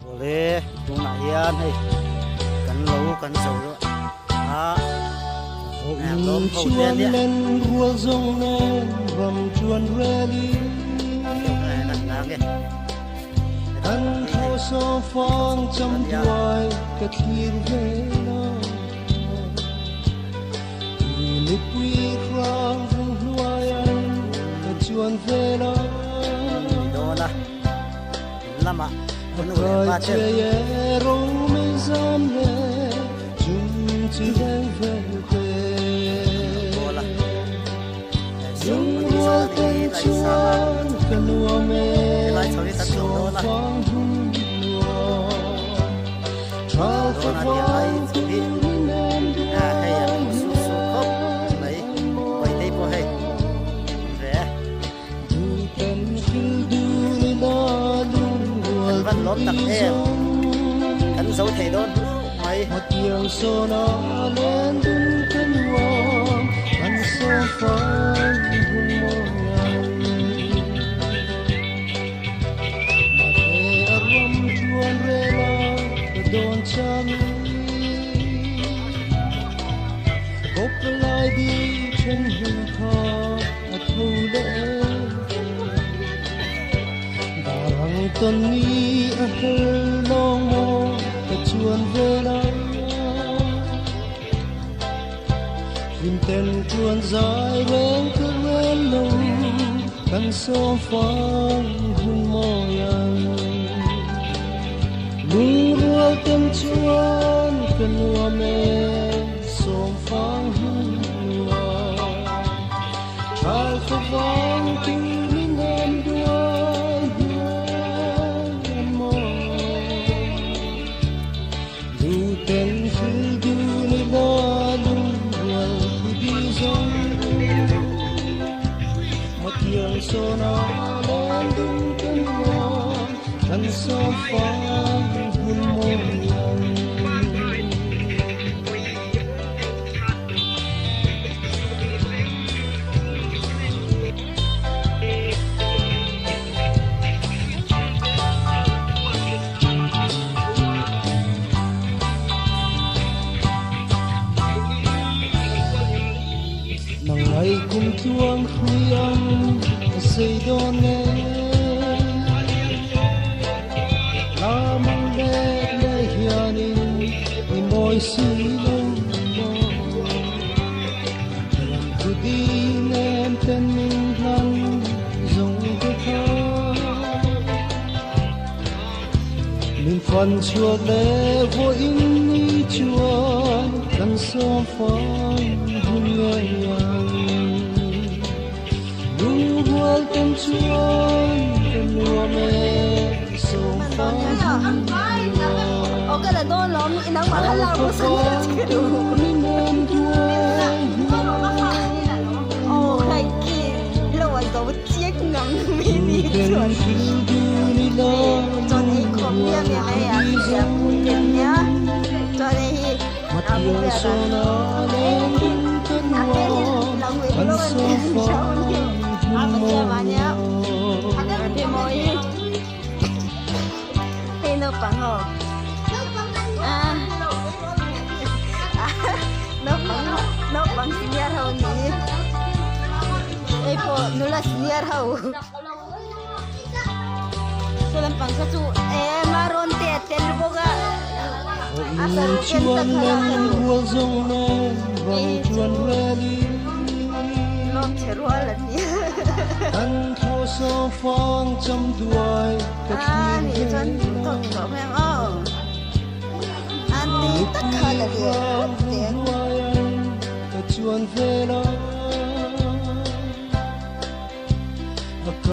Awle tunah hian hei kan lo kan zo a lawm ho te ania. Dawn a in lamah kan u leh pa ten kawl a helai chho hi kan chho dawn a dawn a tiang lai chho hi hei a lo su su khawp mai Paitei pawh hei ve. Kan van lawm tak em kan zo thei dawn hlauh mai. A tho leh Darang tawn ni a her lawng maw ka chuan ve la Hlim ten chuan zai reng ka rel lo kan sawm fang hun mawi ang Lungrual ten chuan ka nuam e sawm fang hun Nang kum tluang hrui ang ka sei dawn e Lamang let le hianin i mawi si lo maw Ram thu di nem ten min hlan zawng te kha Min fan chhuak le vawiin ni chuan kan sawm fang hun ngei ang Lungrual ten chuan ka nuam e sawm fang hun Naupang senior ho ni hei pawh nula senior ho saw lampang kha chu eh marawn te a tel bawk a a saruk ken tak kha la ka duh hei hi chu lawm chhe rual an ni a nih chuan tawk tawh mai ang aw an ti tak kha la ni.